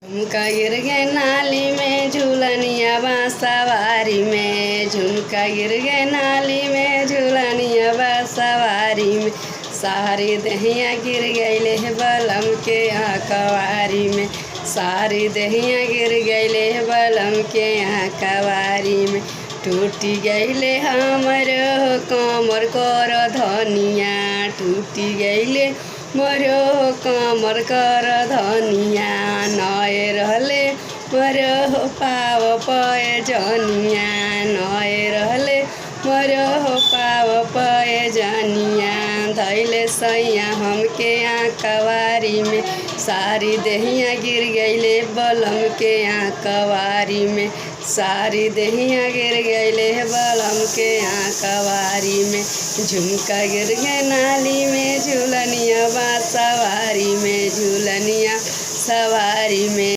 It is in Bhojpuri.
झुमका गिर गए नाली में झूलनिया बा सवारी में। झुमका गिर गए नाली में झूलनिया बा सवारी में। सारी दहिया गिर गईले बलम के कवारी में। सारी दहिया गिर गईले बलम के कवारी में। टूटी गईले हमर कमर कर धनिया। टूटी गईले मोरो कमर कर धनिया। नए रहले मोरो पाव पए जनिया। नए रहले मोरो पाव पए जनिया। धैले सैया हमके कवारी में। सारी देहिया गिर गईले बलम के कवारी में। सारी देहिया गिर गईले बलम के कवारी में। झुमका गिर गए नाली में झूलनिया बा सवारी में। झूलनिया सवारी में।